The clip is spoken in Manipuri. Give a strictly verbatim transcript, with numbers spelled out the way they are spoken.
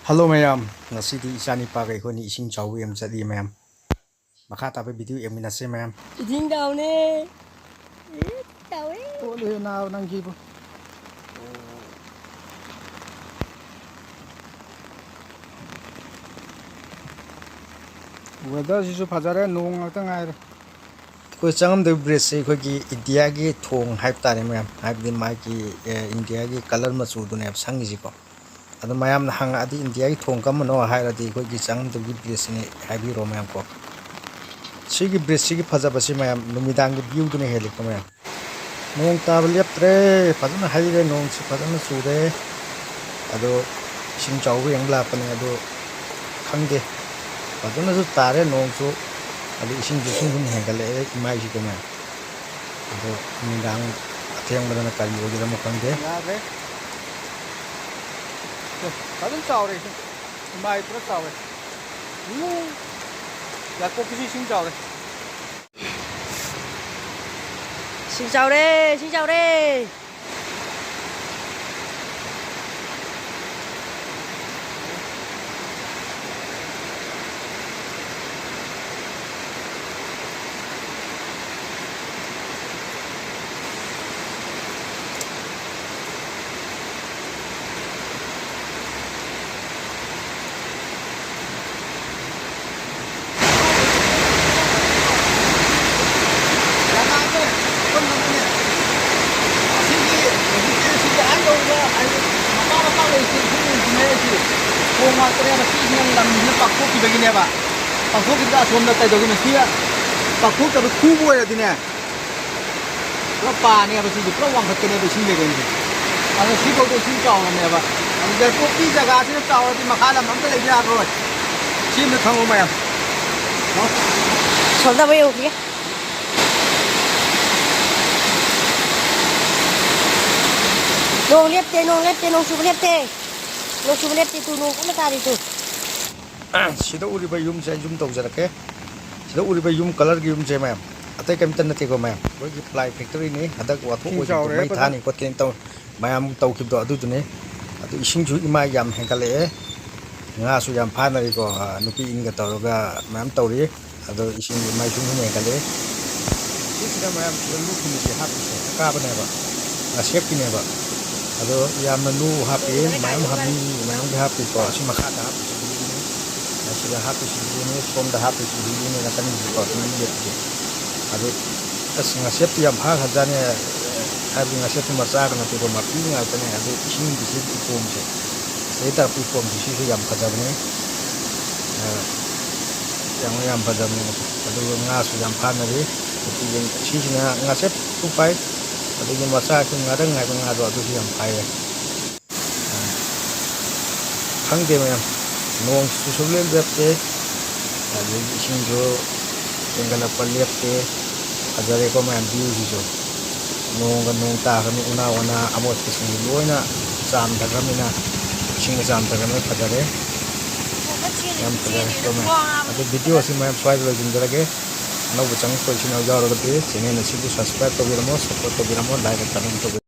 ꯍꯜꯂꯣ ꯃꯌꯥꯝ, ꯉꯁꯤꯗꯤ ꯏꯆꯥꯅꯤꯄꯥꯒ ꯑꯩꯈꯣꯏꯅꯤ ꯏꯁꯤꯡ ꯆꯥꯎꯕ ꯌꯦꯡꯕ ꯆꯠꯂꯤ ꯃꯌꯥꯝ꯫ ꯃꯈꯥ ꯇꯥꯕ ꯚꯤꯗꯤꯑꯣ ꯌꯦꯡꯃꯤꯟꯅꯁꯦ ꯃꯌꯥꯝ꯫ ꯏꯁꯤꯡ ꯆꯥꯎꯅꯦ꯫ ꯑꯦ, ꯆꯥꯎꯋꯦ꯫ ꯇꯣꯠꯂꯦ ꯅꯥꯕ ꯅꯪꯒꯤꯕꯨ꯫ Weatherꯁꯤꯁꯨ ꯐꯖꯔꯦ, ꯅꯣꯡ ꯉꯥꯛꯇ ꯉꯥꯏꯔꯦ꯫ ꯑꯩꯈꯣꯏ ꯆꯪꯉꯝꯗꯣꯏ bridgeꯁꯦ ꯑꯩꯈꯣꯏꯒꯤ ꯏꯟꯗꯤꯌꯥꯒꯤ ꯊꯣꯡ ꯍꯥꯏꯕ ꯇꯥꯔꯦ ꯃꯌꯥꯝ, ꯍꯥꯏꯕꯗꯤ ꯃꯥꯒꯤ, ꯑꯦ, ꯏꯟꯗꯤꯌꯥꯒꯤ colour ꯃꯆꯨꯗꯨꯅꯦꯕ ꯁꯪꯉꯤꯁꯤꯀꯣ꯫ ꯑꯗꯣ ꯃꯌꯥꯝꯅ ꯍꯪꯉꯛꯑꯗꯤ ꯏꯟꯗꯤꯌꯥꯒꯤ ꯊꯣꯡ ꯀꯔꯝꯕꯅꯣ ꯍꯥꯏꯔꯗꯤ ꯑꯩꯈꯣꯏꯒꯤ ꯆꯪꯉꯝꯗꯣꯏꯒꯤ bridgeꯁꯤꯅꯤ ꯍꯥꯏꯕꯤꯔꯣ ꯃꯌꯥꯝ ꯀꯣ꯫ ꯁꯤꯒꯤ bridgeꯁꯤꯒꯤ ꯐꯖꯕꯁꯤ ꯃꯌꯥꯝ ꯅꯨꯃꯤꯗꯥꯡꯒꯤ viewꯗꯨꯅ ꯍꯦꯜꯂꯤꯀꯣ ꯃꯌꯥꯝ꯫ ꯅꯣꯡ ꯇꯥꯕ ꯂꯦꯞꯇ꯭ꯔꯦ, ꯐꯖꯅ ꯍꯩꯔꯦ, ꯅꯣꯡꯁꯤ ꯐꯖꯅ ꯆꯨꯔꯦ꯫ ꯑꯗꯣ ꯏꯁꯤꯡ ꯆꯥꯎꯕ ꯌꯦꯡꯕ ꯂꯥꯛꯄꯅꯦ, ꯑꯗꯣ ꯈꯪꯗꯦ, ꯐꯖꯅꯁꯨ ꯇꯥꯔꯦ ꯅꯣꯡꯁꯨ, ꯑꯗꯨ ꯏꯁꯤꯡꯁꯨ ꯁꯨꯝ ꯁꯨꯝ ꯍꯦꯟꯒꯠꯂꯛꯑꯦ ꯏꯃꯥꯏꯁꯤꯗꯅꯦ꯫ ꯑꯗꯣ ꯅꯨꯃꯤꯗꯥꯡ ꯑꯊꯦꯡꯕꯗꯅ ꯀꯔꯤ ꯑꯣꯏꯒꯗꯕꯅꯣ ꯈꯪꯗꯦ꯫ ꯌꯥꯗ꯭ꯔꯦ꯫ ꯐꯖꯅ ꯆꯥꯎꯔꯦ ꯏꯁꯤꯡ꯫ ꯏꯃꯥꯏ ꯄꯨꯔꯥ ꯆꯥꯎꯔꯦ꯫ ꯎꯝ꯫ ꯌꯥꯏꯄꯣꯛꯀꯤꯁꯨ ꯏꯁꯤꯡ ꯆꯥꯎꯔꯦ꯫ ꯏꯁꯤꯡ ꯆꯥꯎꯔꯦ, ꯏꯁꯤꯡ ꯆꯥꯎꯔꯦ꯫ ꯑꯁꯤꯒꯤ ꯍꯧꯖꯤꯛꯀꯤ ꯑꯁꯤꯒꯤ ꯑꯥ ꯌꯧꯕ ꯍꯥꯏꯗꯤ ꯃꯄꯥ ꯃꯄꯥ ꯂꯩꯇꯦ, ꯏꯁꯤꯡ ꯂꯩꯇ꯭ꯔꯤꯉꯩ ꯑꯁꯤ ꯈꯣꯡ ꯉꯥꯛꯇꯅꯦꯕ, ꯁꯤꯁꯤꯅ ꯂꯝꯁꯤꯅ ꯄꯥꯛꯊꯣꯛꯈꯤꯕꯒꯤꯅꯦꯕ꯫ ꯄꯥꯛꯊꯣꯛꯈꯤꯕꯗ ꯑꯁꯣꯝꯗ ꯀꯩꯗꯧꯒꯦ? ꯁꯤ ꯄꯥꯛꯊꯣꯛꯇꯕ ꯈꯨꯕ ꯑꯣꯏꯔꯗꯤꯅꯦ, ꯄꯨꯔꯥ ꯄꯥꯅꯦꯕ ꯁꯤꯁꯦ, ꯄꯨꯔꯥ ꯋꯥꯡꯈꯠꯀꯅꯦꯕ ꯏꯁꯤꯡ ꯂꯦꯚꯦꯜꯁꯦ꯫ ꯑꯗꯣ ꯁꯤꯐꯥꯎꯗ ꯏꯁꯤꯡ ꯆꯥꯎꯔꯝꯅꯦꯕ꯫ ꯑꯗꯨ ꯌꯥꯏꯄꯣꯛꯄꯤ ꯖꯒꯥꯁꯤꯅ ꯆꯥꯎꯔꯗꯤ ꯃꯈꯥ ꯂꯝ ꯑꯝꯇ ꯂꯩꯕ ꯌꯥꯔꯔꯣꯏ꯫ ꯁꯤ ꯑꯝꯇ ꯈꯪꯉꯨ ꯃꯌꯥꯝ꯫ ꯁꯣꯝꯗ ꯑꯃꯨꯛ ꯌꯦꯡꯉꯨꯈꯤꯒꯦ꯫ ꯅꯣꯡ ꯂꯦꯞꯇꯦ, ꯅꯣꯡ ꯂꯦꯞꯇꯦ, ꯅꯣꯡ ꯆꯨꯕ ꯂꯦꯞꯇꯦ꯫ ꯅꯣꯡ ꯆꯨꯕ ꯂꯦꯞꯇꯦ, ꯇꯨ ꯅꯣꯡ ꯀꯟꯅ ꯇꯥꯔꯤ ꯇꯨ꯫ ꯁꯤꯗ ꯎꯔꯤꯕ ꯌꯨꯝꯁꯦ ꯑꯩ zoom ꯇꯧꯖꯔꯛꯀꯦ꯫ ꯁꯤꯗ ꯎꯔꯤꯕ ꯌꯨꯝ, colourꯒꯤ ꯌꯨꯝꯁꯦ ꯃꯌꯥꯝ, ꯑꯇꯩ ꯀꯔꯤꯝꯇ ꯅꯠꯇꯦꯀꯣ ꯃꯌꯥꯝ, ꯑꯩꯈꯣꯏꯒꯤ ply factoryꯅꯤ꯫ ꯍꯟꯗꯛ ꯋꯥꯊꯣꯛ ꯏꯁꯤꯡ ꯑꯣꯏꯈꯤꯕꯗꯣ, ꯆꯥꯎꯔꯦ ꯃꯩ ꯐꯖꯅ꯫ ꯊꯥꯅꯤ ꯈꯣꯠꯀꯅꯤ ꯇꯧ ꯃꯌꯥꯝ ꯇꯧꯈꯤꯕꯗꯣ ꯑꯗꯨꯗꯨꯅꯦ꯫ ꯑꯗꯨ ꯏꯁꯤꯡꯁꯨ ꯏꯃꯥꯏ ꯌꯥꯝ ꯍꯦꯟꯒꯠꯂꯛꯑꯦ꯫ ꯉꯥꯁꯨ ꯌꯥꯝ ꯐꯥꯅꯔꯤꯀꯣ, ꯑ, ꯅꯨꯄꯤ ꯏꯟꯒ ꯇꯧꯔꯒ ꯃꯌꯥꯝ ꯇꯧꯔꯤ꯫ ꯑꯗꯣ ꯏꯁꯤꯡꯁꯦ ꯃꯥꯏꯁꯨꯡ ꯁꯨꯝ ꯍꯦꯟꯒꯠꯂꯛꯑꯦ꯫ ꯁꯤꯁꯤꯗ ꯃꯌꯥꯝ ꯁꯤꯗ ꯂꯨꯞꯈꯤꯕꯁꯦ ꯍꯥꯞꯄꯤꯁꯦ ꯑꯀꯥꯕꯅꯦꯕ, ꯉꯥꯁꯦꯞꯀꯤꯅꯦꯕ꯫ ꯑꯗꯣ ꯌꯥꯝꯅ ꯂꯨ ꯍꯥꯞꯄꯤ, ꯃꯌꯥꯝ ꯍꯥꯞꯅꯤꯡꯉꯤ ꯃꯌꯥꯝꯒꯤ ꯍꯥꯞꯄꯤꯀꯣ꯫ ꯑꯁꯤ ꯃꯈꯥꯗ ꯍꯥꯞꯄꯤꯁꯤꯗꯤꯅꯦ, ꯑꯁꯤꯗ ꯍꯥꯞꯄꯤꯁꯤꯗꯤꯅꯦ, ꯁꯣꯝꯗ ꯍꯥꯞꯄꯤꯁꯤꯗꯤꯅꯦ, ꯅꯥꯀꯟꯒꯤꯁꯤꯀꯣ, ꯃꯤ ꯂꯦꯞꯄꯤꯁꯦ꯫ ꯑꯗꯨ ꯑꯁ, ꯉꯥꯁꯦꯞꯇꯤ ꯌꯥꯝ ꯐꯥꯈ꯭ꯔꯖꯥꯠꯅꯦ꯫ ꯍꯥꯏꯕꯗꯤ ꯉꯥꯁꯦꯞꯇꯤ ꯃꯆꯥꯒ ꯅꯠꯇꯦꯀꯣ, ꯃꯄꯤ ꯉꯥꯛꯇꯅꯦ꯫ ꯑꯗꯨ ꯏꯁꯤꯡꯒꯤꯁꯤ ꯎꯄꯣꯝꯁꯦ, ꯁꯤꯗꯩ ꯇꯥꯔꯛꯄ ꯎꯄꯣꯝꯁꯦ, ꯁꯤꯁꯨ ꯌꯥꯝ ꯐꯖꯕꯅꯦ꯫ ꯑ, ꯌꯥꯝ, ꯌꯥꯝ ꯐꯖꯕꯅꯦ꯫ ꯑꯗꯨꯒ ꯉꯥꯁꯨ ꯌꯥꯝ ꯐꯥꯅꯔꯤ꯫ ꯅꯨꯄꯤꯁꯤꯡ ꯁꯤꯁꯤꯅ ꯉꯥꯁꯦꯞꯁꯨ ꯐꯥꯏ, ꯑꯗꯒꯤ ꯃꯆꯥꯁꯨ ꯉꯥꯔꯪ ꯍꯥꯏꯕ ꯉꯥꯗꯣ, ꯑꯗꯨꯁꯨ ꯌꯥꯝ ꯐꯥꯏꯌꯦ꯫ ꯈꯪꯗꯦ ꯃꯌꯥꯝ, ꯅꯣꯡꯁꯤꯁꯨ ꯁꯨꯡꯂꯦꯞ ꯂꯦꯞꯇꯦ꯫ ꯑꯗꯒꯤ ꯏꯁꯤꯡꯁꯨ ꯍꯦꯟꯒꯠꯂꯛꯄ ꯂꯦꯞꯇꯦ꯫ ꯐꯖꯔꯦꯀꯣ ꯃꯌꯥꯝ, ꯚ꯭ꯌꯨꯁꯤꯁꯨ꯫ ꯅꯣꯡꯒ ꯅꯣꯡ ꯇꯥꯈ꯭ꯔꯕꯅꯤ, ꯎꯅꯥ ꯋꯥꯅꯥ ꯑꯃꯣꯠꯄꯁꯤꯡꯁꯦ ꯂꯣꯏꯅ ꯆꯥꯝꯊꯈ꯭ꯔꯕꯅꯤꯅ, ꯏꯁꯤꯡꯅ ꯆꯥꯝꯊꯈ꯭ꯔꯕꯅꯤꯅ ꯐꯖꯔꯦ꯫ ꯌꯥꯝ ꯐꯖꯔꯦ ꯀꯣ ꯃꯌꯥꯝ꯫ ꯑꯗꯣ ꯚꯤꯗꯤꯑꯣ ꯑꯁꯤ ꯃꯌꯥꯝ ꯁ꯭ꯋꯥꯏꯗ ꯂꯣꯏꯁꯤꯟꯖꯔꯒꯦ꯫ ꯑꯅꯧꯕ ꯆꯪꯉꯛꯄ ꯏꯆꯤꯟ ꯏꯅꯥꯎ ꯌꯥꯎꯔꯒꯗꯤ ꯆꯦꯅꯦꯜ ꯑꯁꯤꯕꯨ ꯁꯕꯁꯀ꯭ꯔꯥꯏꯕ ꯇꯧꯕꯤꯔꯝꯃꯣ, ꯁꯞꯄꯣꯔꯠ ꯇꯧꯕꯤꯔꯝꯃꯣ, ꯂꯥꯏꯛ ꯀꯃꯦꯟ ꯇꯧꯕꯤꯔꯝꯃꯣ꯫